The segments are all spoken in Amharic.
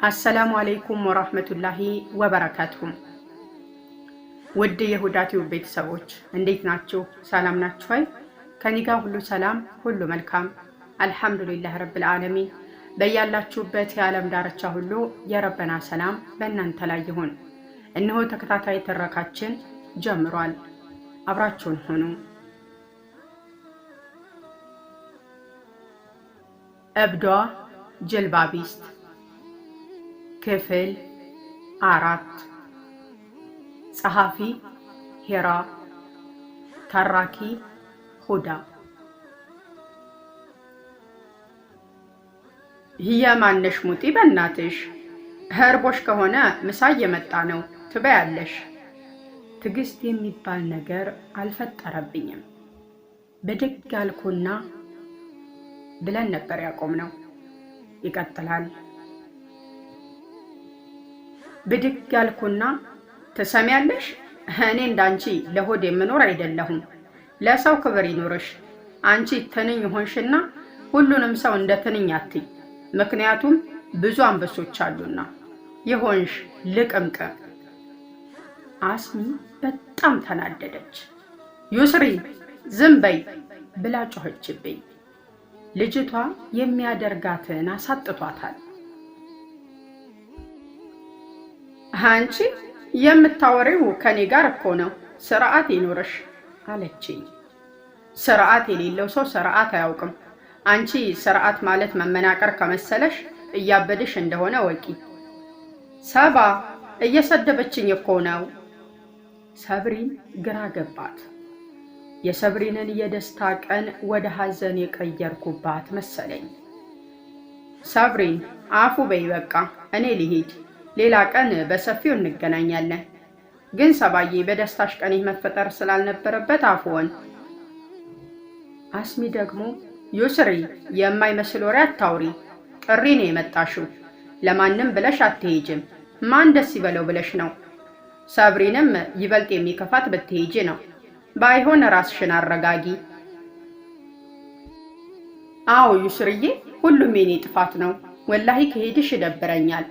السلام عليكم ورحمة الله وبركاته። ውድ የሁዳ ቲዩብ ቤተሰቦች እንዴት ናችሁ? ሰላም ናችሁ ወይ? ከኔ ጋር ሁሉ ሰላም፣ ሁሉ መልካም الحمد لله رب العالمين። በያላችሁበት የዓለም ዳርቻ ሁሉ የረበና ሰላም በእናንተ ላይ ይሁን። እነሆ ተከታታይ ትረካችን ጀምሯል። አብራችሁን ሆኑ። እብዷ ጅልባቢስት ክፍል 4። ጸሐፊ ሄራ፣ ተራኪ ሁዳ። የማነሽ ሙጢ በእናትሽ እርቦሽ ከሆነ ምሳ እየመጣ ነው ትበያለሽ። ትዕግስት የሚባል ነገር አልፈጠረብኝም። ብድግ አልኩና ብለን ነበር ያቆምነው። ይቀጥላል። ብድግ አልኩና ትሰሚያለሽ፣ እኔ እንዳንቺ ለሆድ የምኖር አይደለሁም። ለሰው ክብር ይኑርሽ። አንቺ ትንኝ ሆንሽና ሁሉንም ሰው እንደ ትንኝ አትይ፣ ምክንያቱም ብዙ አንበሶች አሉና። የሆንሽ ልቅምቅም። አስሚ በጣም ተናደደች። ዩስሪ ዝም በይ ብላ ጮኸችብኝ። ልጅቷ የሚያደርጋትን አሳጥቷታል። አንቺ የምታወሪው ከኔ ጋር እኮ ነው፣ ስርዓት ይኑርሽ አለችኝ። ስርዓት የሌለው ሰው ስርዓት አያውቅም። አንቺ ስርዓት ማለት መመናቀር ከመሰለሽ እያበድሽ እንደሆነ ወቂ። ሰባ እየሰደበችኝ እኮ ነው። ሰብሪን ግራ ገባት። የሰብሪንን የደስታ ቀን ወደ ሐዘን የቀየርኩባት መሰለኝ። ሰብሪን አፉ በይ በቃ እኔ ልሂድ፣ ሌላ ቀን በሰፊው እንገናኛለን። ግን ሰባዬ በደስታሽ ቀን ይህ መፈጠር ስላልነበረበት አፍወን። አስሚ ደግሞ ዩስሪ የማይመስል ወሬ አታውሪ፣ ጥሪ ነው የመጣሽው። ለማንም ብለሽ አትሄጅም። ማን ደስ ይበለው ብለሽ ነው። ሰብሪንም ይበልጥ የሚከፋት ብትሄጂ ነው። ባይሆን ራስሽን አረጋጊ። አዎ ዩስርዬ፣ ሁሉም የኔ ጥፋት ነው። ወላሂ ከሄድሽ ይደብረኛል።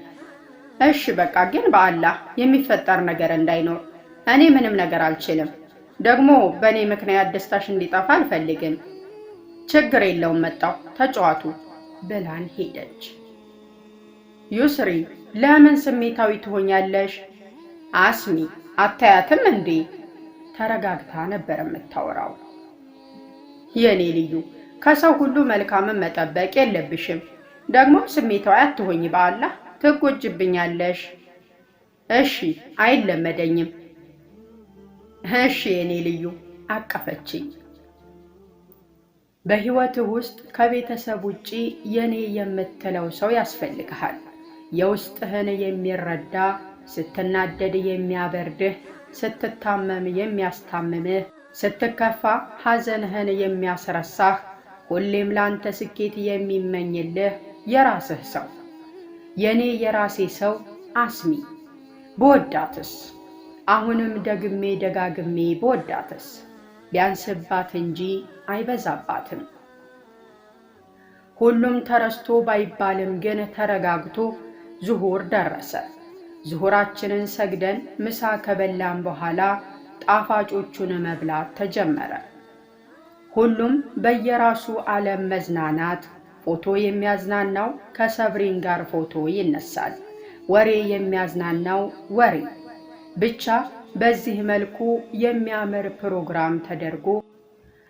እሺ በቃ ግን በአላህ የሚፈጠር ነገር እንዳይኖር እኔ ምንም ነገር አልችልም። ደግሞ በእኔ ምክንያት ደስታሽ እንዲጠፋ አልፈልግም። ችግር የለውም መጣሁ፣ ተጫዋቱ ብላን ሄደች። ዩስሪ ለምን ስሜታዊ ትሆኛለሽ? አስሚ አታያትም እንዴ? ተረጋግታ ነበር የምታወራው። የኔ ልዩ ከሰው ሁሉ መልካምን መጠበቅ የለብሽም። ደግሞም ስሜታዊ አትሆኝ፣ በአላህ ትጎጅብኛለሽ። እሺ አይለመደኝም። እሺ የኔ ልዩ አቀፈችኝ። በህይወትህ ውስጥ ከቤተሰብ ውጪ የኔ የምትለው ሰው ያስፈልግሃል። የውስጥህን የሚረዳ፣ ስትናደድ የሚያበርድህ፣ ስትታመም የሚያስታምምህ፣ ስትከፋ ሐዘንህን የሚያስረሳህ፣ ሁሌም ላንተ ስኬት የሚመኝልህ የራስህ ሰው። የኔ የራሴ ሰው አስሚ። በወዳትስ፣ አሁንም ደግሜ ደጋግሜ በወዳትስ፣ ቢያንስባት እንጂ አይበዛባትም። ሁሉም ተረስቶ ባይባልም ግን ተረጋግቶ ዙሁር ደረሰ። ዙሁራችንን ሰግደን ምሳ ከበላን በኋላ ጣፋጮቹን መብላት ተጀመረ። ሁሉም በየራሱ ዓለም መዝናናት። ፎቶ የሚያዝናናው ከሰብሪን ጋር ፎቶ ይነሳል። ወሬ የሚያዝናናው ወሬ። ብቻ በዚህ መልኩ የሚያምር ፕሮግራም ተደርጎ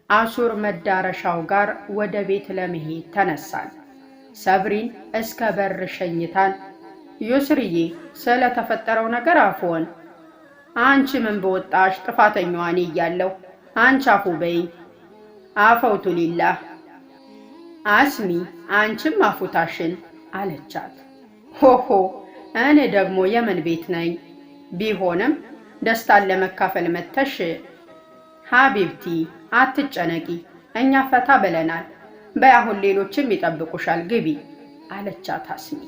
አሱር መዳረሻው ጋር ወደ ቤት ለመሄድ ተነሳን። ሰብሪን እስከ በር ሸኝታን፣ ዩስርዬ ስለተፈጠረው ነገር አፎን፣ አንቺ ምን በወጣሽ ጥፋተኛዋ እኔ እያለሁ አንቺ አፉ በይ። አፈውቱ ሊላህ አስሚ አንቺም አፉታሽን አለቻት። ሆሆ እኔ ደግሞ የምን ቤት ነኝ? ቢሆንም ደስታን ለመካፈል መተሽ ሀቢብቲ አትጨነቂ፣ እኛ ፈታ ብለናል። በይ አሁን ሌሎችም ይጠብቁሻል፣ ግቢ አለቻት አስሚ።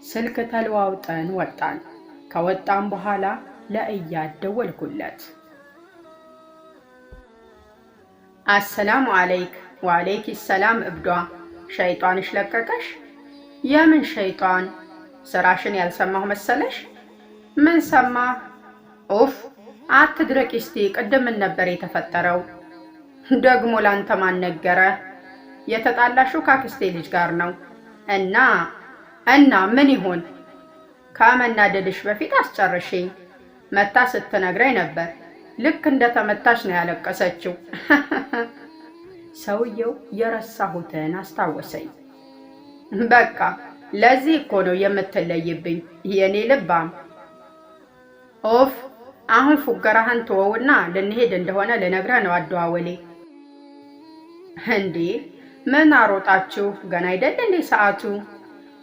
ስልክ ተለዋውጠን ወጣን። ከወጣን በኋላ ለእያድ ደወልኩለት። አሰላሙ አለይክ። ወአለይኪ ሰላም እብዷ። ሸይጧንሽ ለቀቀሽ? የምን ሸይጧን? ስራሽን ያልሰማሁ መሰለሽ? ምን ሰማ? ኡፍ አትድረቂ እስቲ። ቅድም ምን ነበር የተፈጠረው? ደግሞ ላንተ ማን ነገረ? የተጣላሽው ካክስቴ ልጅ ጋር ነው። እና እና ምን ይሁን? ከመናደድሽ በፊት አስጨርሽኝ። መታ ስትነግረኝ ነበር። ልክ እንደተመታች ነው ያለቀሰችው። ሰውየው የረሳሁትን አስታወሰኝ። በቃ ለዚህ እኮ ነው የምትለይብኝ የኔ ልባም። ኦፍ አሁን ፉገራህን ተወውና ልንሄድ እንደሆነ ልነግረህ ነው አደዋወሌ። እንዴ ምን አሮጣችሁ? ገና አይደል እንዴ ሰዓቱ?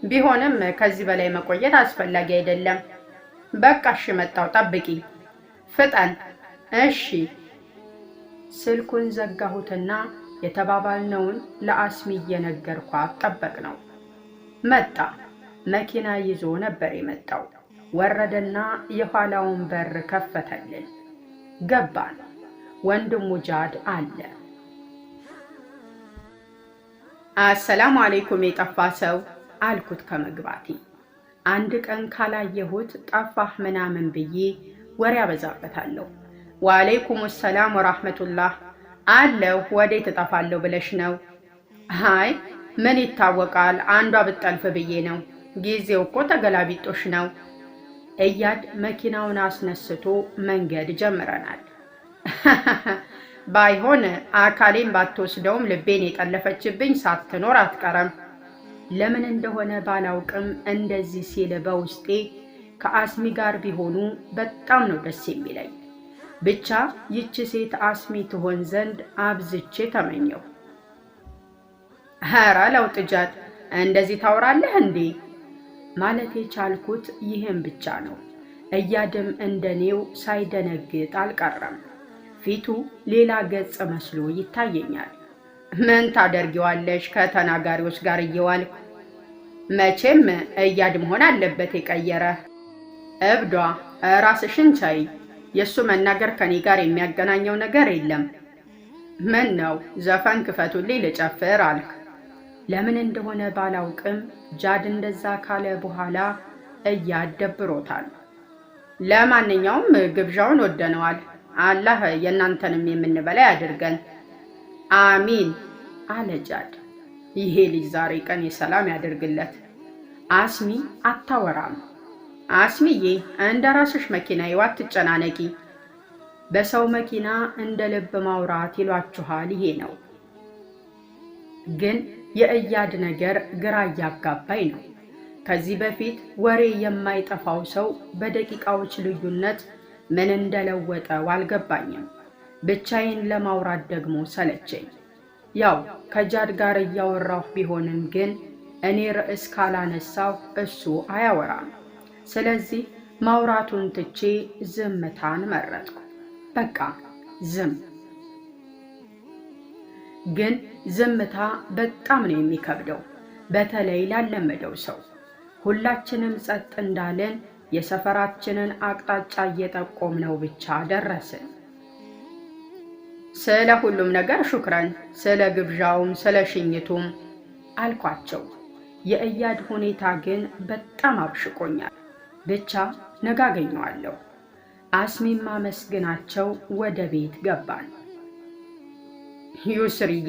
ቢሆንም ከዚህ በላይ መቆየት አስፈላጊ አይደለም። በቃ እሺ፣ መጣው፣ ጠብቂ። ፍጠን። እሺ። ስልኩን ዘጋሁትና የተባባልነውን ለአስሚ እየነገርኳት ጠበቅ ነው። መጣ። መኪና ይዞ ነበር የመጣው። ወረደና የኋላውን በር ከፈተልን። ገባን። ወንድሙ ጃድ አለ። አሰላሙ አሌይኩም የጠፋ ሰው አልኩት ከመግባቴ። አንድ ቀን ካላየሁት ጠፋህ ምናምን ብዬ ወሬ አበዛበታለሁ። ወአለይኩም ሰላም ወራህመቱላህ አለሁ። ወዴት እጠፋለሁ ብለሽ ነው? አይ ምን ይታወቃል፣ አንዷ ብጠልፍ ብዬ ነው። ጊዜው እኮ ተገላቢጦሽ ነው። እያድ መኪናውን አስነስቶ መንገድ ጀምረናል። ባይሆን አካሌን ባትወስደውም ልቤን የጠለፈችብኝ ሳትኖር አትቀረም። ለምን እንደሆነ ባላውቅም እንደዚህ ሲል በውስጤ ከአስሚ ጋር ቢሆኑ በጣም ነው ደስ የሚለኝ። ብቻ ይቺ ሴት አስሚ ትሆን ዘንድ አብዝቼ ተመኘሁ። ኧረ ለውጥ ጃድ፣ እንደዚህ ታወራለህ እንዴ? ማለት የቻልኩት ይህን ብቻ ነው። እያድም እንደኔው ሳይደነግጥ አልቀረም። ፊቱ ሌላ ገጽ መስሎ ይታየኛል። ምን ታደርጊዋለሽ ከተናጋሪዎች ጋር እየዋልኩ። መቼም እያድ መሆን አለበት የቀየረ። እብዷ ራስሽን ቻይ። የእሱ መናገር ከኔ ጋር የሚያገናኘው ነገር የለም። ምን ነው ዘፈን ክፈቱልኝ ልጨፍር አልክ? ለምን እንደሆነ ባላውቅም ጃድ እንደዛ ካለ በኋላ እያድ ደብሮታል። ለማንኛውም ግብዣውን ወደነዋል። አላህ የእናንተንም የምንበላ ያድርገን። አሚን አለ ጃድ። ይሄ ልጅ ዛሬ ቀን የሰላም ያደርግለት። አስሚ አታወራም። አስሚዬ እንደ ራስሽ መኪና ይዋ አትጨናነቂ። በሰው መኪና እንደ ልብ ማውራት ይሏችኋል። ይሄ ነው። ግን የእያድ ነገር ግራ እያጋባኝ ነው። ከዚህ በፊት ወሬ የማይጠፋው ሰው በደቂቃዎች ልዩነት ምን እንደለወጠው አልገባኝም። ብቻዬን ለማውራት ደግሞ ሰለቸኝ። ያው ከጃድ ጋር እያወራሁ ቢሆንም ግን እኔ ርዕስ ካላነሳሁ እሱ አያወራም። ስለዚህ ማውራቱን ትቼ ዝምታን መረጥኩ። በቃ ዝም። ግን ዝምታ በጣም ነው የሚከብደው፣ በተለይ ላለመደው ሰው። ሁላችንም ጸጥ እንዳለን የሰፈራችንን አቅጣጫ እየጠቆምነው ብቻ ደረስን። ስለ ሁሉም ነገር ሹክረን፣ ስለ ግብዣውም ስለ ሽኝቱም አልኳቸው። የእያድ ሁኔታ ግን በጣም አብሽቆኛል። ብቻ ነገ አገኘዋለሁ። አስሚማ መስግናቸው ወደ ቤት ገባን። ዩስርዬ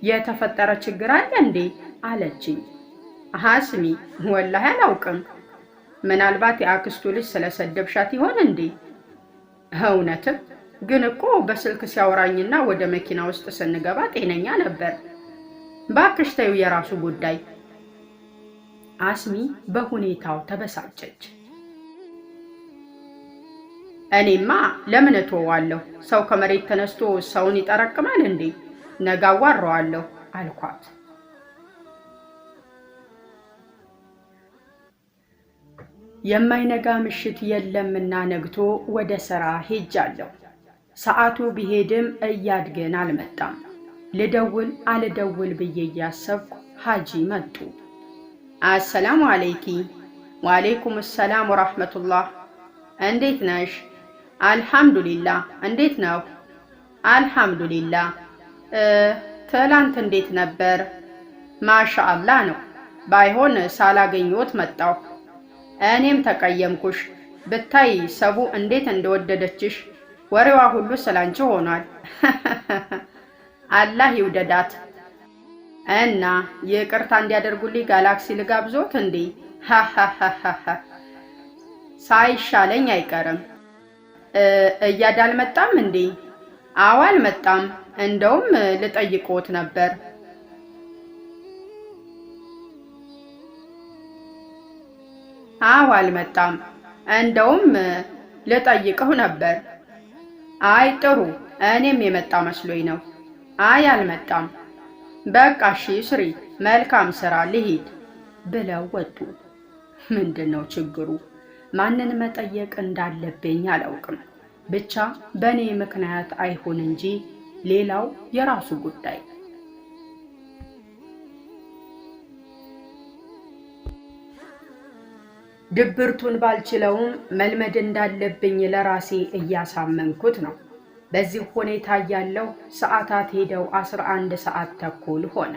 የተፈጠረ ችግር አለ እንዴ አለችኝ። አስሚ ወላሂ አላውቅም። ምናልባት የአክስቱ ልጅ ስለሰደብሻት ይሆን እንዴ? እውነትም ግን እኮ በስልክ ሲያወራኝና ወደ መኪና ውስጥ ስንገባ ጤነኛ ነበር። ባክሽ ተይው፣ የራሱ ጉዳይ። አስሚ በሁኔታው ተበሳጨች። እኔማ ለምን እተወዋለሁ? ሰው ከመሬት ተነስቶ ሰውን ይጠረቅማል እንዴ? ነገ አዋራዋለሁ አልኳት። የማይነጋ ምሽት የለምና ነግቶ ወደ ሥራ ሄጃለሁ። ሰዓቱ ቢሄድም እያድ ግን አልመጣም። ልደውል አልደውል ብዬ እያሰብኩ ሀጂ መጡ። አሰላሙ አለይኪ። ወአለይኩም ሰላም ወራህመቱላህ። እንዴት ነሽ? አልሐምዱሊላህ። እንዴት ነው? አልሐምዱሊላህ። ትላንት እንዴት ነበር? ማሻአላህ ነው። ባይሆን ሳላገኘዎት መጣሁ። እኔም ተቀየምኩሽ። ብታይ ሰቡ እንዴት እንደወደደችሽ፣ ወሬዋ ሁሉ ስላንቺ ሆኗል። አላህ ይውደዳት። እና ይቅርታ እንዲያደርጉልኝ ጋላክሲ ልጋብዞት እንዴ? ሳይሻለኝ አይቀርም። እያድ አልመጣም እንዴ? አዎ አልመጣም። እንደውም ልጠይቅዎት ነበር። አዎ አልመጣም። እንደውም ልጠይቀው ነበር። አይ ጥሩ፣ እኔም የመጣ መስሎኝ ነው። አይ አልመጣም። በቃ እሺ ስሪ፣ መልካም ስራ፣ ልሂድ ብለው ወጡ። ምንድን ነው ችግሩ? ማንን መጠየቅ እንዳለብኝ አላውቅም። ብቻ በእኔ ምክንያት አይሁን እንጂ ሌላው የራሱ ጉዳይ። ድብርቱን ባልችለውም መልመድ እንዳለብኝ ለራሴ እያሳመንኩት ነው። በዚህ ሁኔታ እያለሁ ሰዓታት ሄደው 11:30 ሆነ።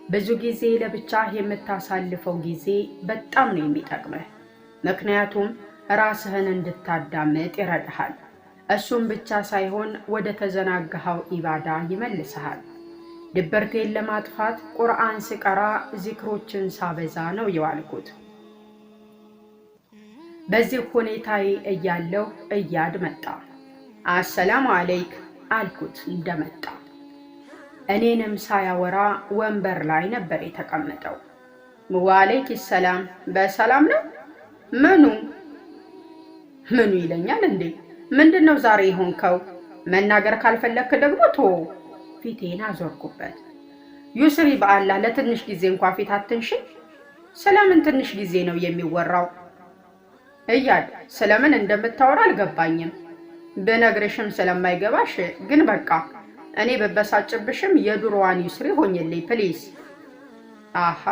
ብዙ ጊዜ ለብቻህ የምታሳልፈው ጊዜ በጣም ነው የሚጠቅምህ። ምክንያቱም ራስህን እንድታዳምጥ ይረዳሃል። እሱም ብቻ ሳይሆን ወደ ተዘናጋኸው ኢባዳ ይመልስሃል። ድብርቴን ለማጥፋት ቁርአን ስቀራ፣ ዚክሮችን ሳበዛ ነው የዋልኩት። በዚህ ሁኔታዬ እያለሁ እያድ መጣ። አሰላሙ አለይክ አልኩት እንደመጣ። እኔንም ሳያወራ ወንበር ላይ ነበር የተቀመጠው። ወአለይክ ሰላም። በሰላም ነው? ምኑ ምኑ ይለኛል እንዴ? ምንድን ነው ዛሬ የሆንከው? መናገር ካልፈለግክ ደግሞ ቶ ፊቴን አዞርኩበት። ዩስሪ በአላህ ለትንሽ ጊዜ እንኳ ፊት አትንሽ። ስለምን ትንሽ ጊዜ ነው የሚወራው? እያድ ስለምን እንደምታወራ አልገባኝም። ብነግርሽም ስለማይገባሽ ግን በቃ እኔ በበሳጭብሽም የድሮዋን ዩስሪ ሆኝልኝ please። አሃ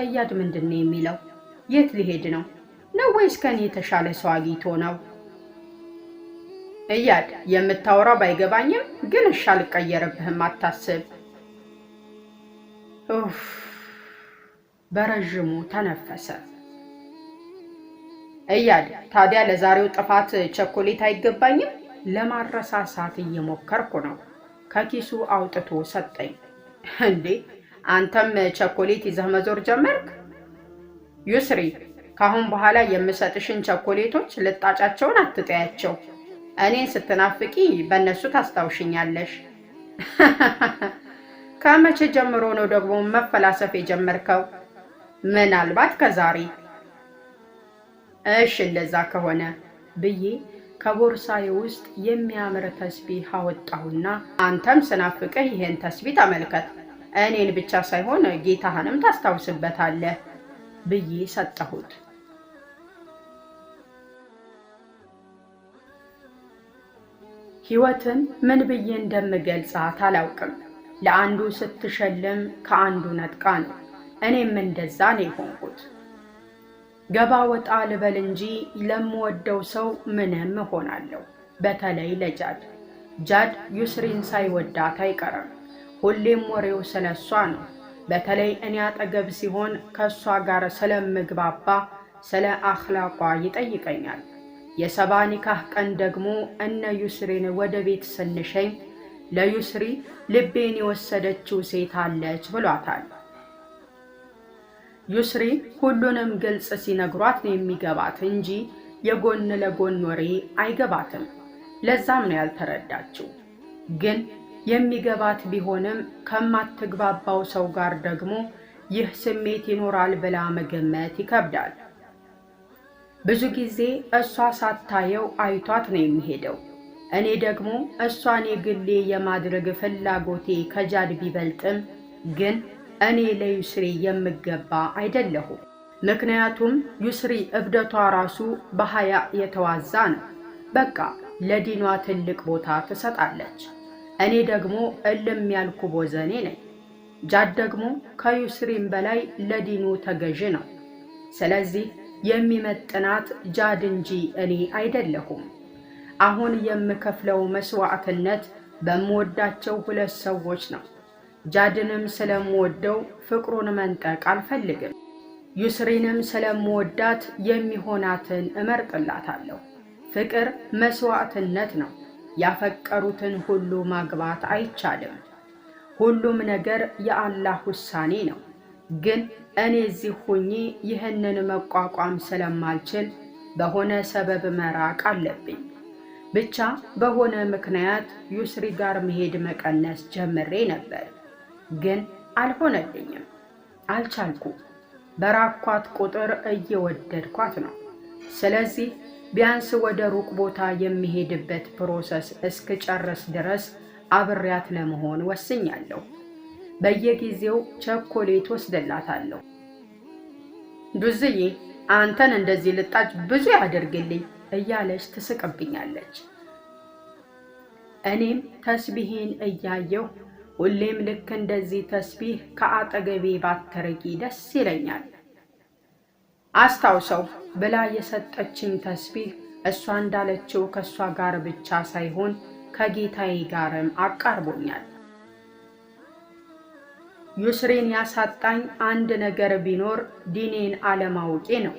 እያድ ምንድን ነው የሚለው? የት ሊሄድ ነው ነው ወይስ ከኔ የተሻለ ሰው አግኝቶ ነው? እያድ የምታወራው ባይገባኝም ግን እሺ አልቀየርብህም፣ አታስብ። ኡፍ በረዥሙ ተነፈሰ። እያድ ታዲያ ለዛሬው ጥፋት ቸኮሌት አይገባኝም? ለማረሳሳት እየሞከርኩ ነው። ከኪሱ አውጥቶ ሰጠኝ። እንዴ አንተም ቸኮሌት ይዘህ መዞር ጀመርክ? ዩስሪ ከአሁን በኋላ የምሰጥሽን ቸኮሌቶች ልጣጫቸውን አትጠያቸው። እኔን ስትናፍቂ በእነሱ ታስታውሽኛለሽ። ከመቼ ጀምሮ ነው ደግሞ መፈላሰፍ የጀመርከው? ምናልባት ከዛሬ። እሽ እንደዛ ከሆነ ብዬ ከቦርሳዬ ውስጥ የሚያምር ተስቢህ አወጣሁና አንተም ስናፍቅህ ይሄን ተስቢህ ተመልከት፣ እኔን ብቻ ሳይሆን ጌታህንም ታስታውስበታለህ ብዬ ሰጠሁት። ሕይወትን ምን ብዬ እንደምገልጻት አላውቅም። ለአንዱ ስትሸልም ከአንዱ ነጥቃ ነው። እኔም እንደዛ ነው የሆንኩት። ገባ ወጣ ልበል እንጂ ለምወደው ሰው ምንም እሆናለሁ። በተለይ ለጃድ። ጃድ ዩስሪን ሳይወዳት አይቀርም። ሁሌም ወሬው ስለ እሷ ነው። በተለይ እኔ አጠገብ ሲሆን ከእሷ ጋር ስለምግባባ ስለ አኽላቋ ይጠይቀኛል። የሰባ ኒካህ ቀን ደግሞ እነ ዩስሪን ወደ ቤት ስንሸኝ ለዩስሪ ልቤን የወሰደችው ሴት አለች ብሏታል። ዩስሪ ሁሉንም ግልጽ ሲነግሯት ነው የሚገባት እንጂ የጎን ለጎን ወሬ አይገባትም። ለዛም ነው ያልተረዳችው። ግን የሚገባት ቢሆንም ከማትግባባው ሰው ጋር ደግሞ ይህ ስሜት ይኖራል ብላ መገመት ይከብዳል። ብዙ ጊዜ እሷ ሳታየው አይቷት ነው የሚሄደው። እኔ ደግሞ እሷን የግሌ የማድረግ ፍላጎቴ ከጃድ ቢበልጥም ግን እኔ ለዩስሪ የምገባ አይደለሁም። ምክንያቱም ዩስሪ እብደቷ ራሱ በሀያ የተዋዛ ነው። በቃ ለዲኗ ትልቅ ቦታ ትሰጣለች። እኔ ደግሞ እልም ያልኩ ቦዘኔ ነኝ። ጃድ ደግሞ ከዩስሪም በላይ ለዲኑ ተገዥ ነው። ስለዚህ የሚመጥናት ጃድ እንጂ እኔ አይደለሁም። አሁን የምከፍለው መስዋዕትነት በምወዳቸው ሁለት ሰዎች ነው። ጃድንም ስለምወደው ፍቅሩን መንጠቅ አልፈልግም። ዩስሪንም ስለምወዳት የሚሆናትን እመርጥላታለሁ። ፍቅር መስዋዕትነት ነው። ያፈቀሩትን ሁሉ ማግባት አይቻልም። ሁሉም ነገር የአላህ ውሳኔ ነው። ግን እኔ እዚህ ሆኜ ይህንን መቋቋም ስለማልችል በሆነ ሰበብ መራቅ አለብኝ። ብቻ በሆነ ምክንያት ዩስሪ ጋር መሄድ መቀነስ ጀምሬ ነበር፣ ግን አልሆነልኝም። አልቻልኩም። በራኳት ቁጥር እየወደድኳት ነው። ስለዚህ ቢያንስ ወደ ሩቅ ቦታ የሚሄድበት process እስክጨርስ ድረስ አብሬያት ለመሆን ወስኛለሁ። በየጊዜው ቸኮሌት ወስደላታለሁ። ዱዝዬ አንተን እንደዚህ ልጣጭ ብዙ ያደርግልኝ እያለች ትስቅብኛለች። እኔም ተስቢሄን እያየሁ ሁሌም ልክ እንደዚህ ተስቢህ ከአጠገቤ ባትርቂ ደስ ይለኛል። አስታውሰው ብላ የሰጠችኝ ተስቢህ እሷ እንዳለችው ከእሷ ጋር ብቻ ሳይሆን ከጌታዬ ጋርም አቃርቦኛል። ዩስሬን ያሳጣኝ አንድ ነገር ቢኖር ዲኔን አለማወቄ ነው።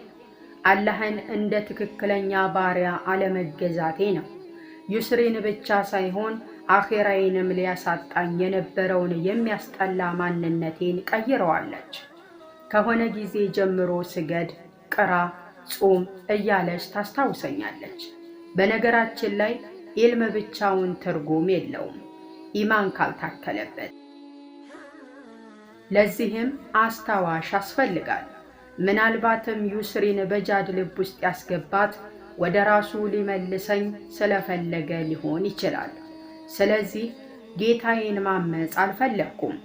አላህን እንደ ትክክለኛ ባሪያ አለመገዛቴ ነው። ዩስሬን ብቻ ሳይሆን አኼራዬንም ሊያሳጣኝ የነበረውን የሚያስጠላ ማንነቴን ቀይረዋለች። ከሆነ ጊዜ ጀምሮ ስገድ፣ ቅራ፣ ጹም እያለች ታስታውሰኛለች። በነገራችን ላይ ኢልም ብቻውን ትርጉም የለውም ኢማን ካልታከለበት። ለዚህም አስታዋሽ ያስፈልጋል። ምናልባትም ዩስሪን በጃድ ልብ ውስጥ ያስገባት ወደ ራሱ ሊመልሰኝ ስለፈለገ ሊሆን ይችላል። ስለዚህ ጌታዬን ማመፅ አልፈለግኩም፣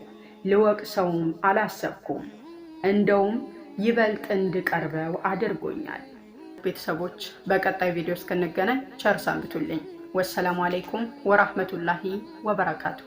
ልወቅሰውም አላሰብኩም። እንደውም ይበልጥ እንድቀርበው አድርጎኛል። ቤተሰቦች በቀጣይ ቪዲዮ እስክንገናኝ ቸር ሰንብቱልኝ። والسلام عليكم ورحمة الله وبركاته።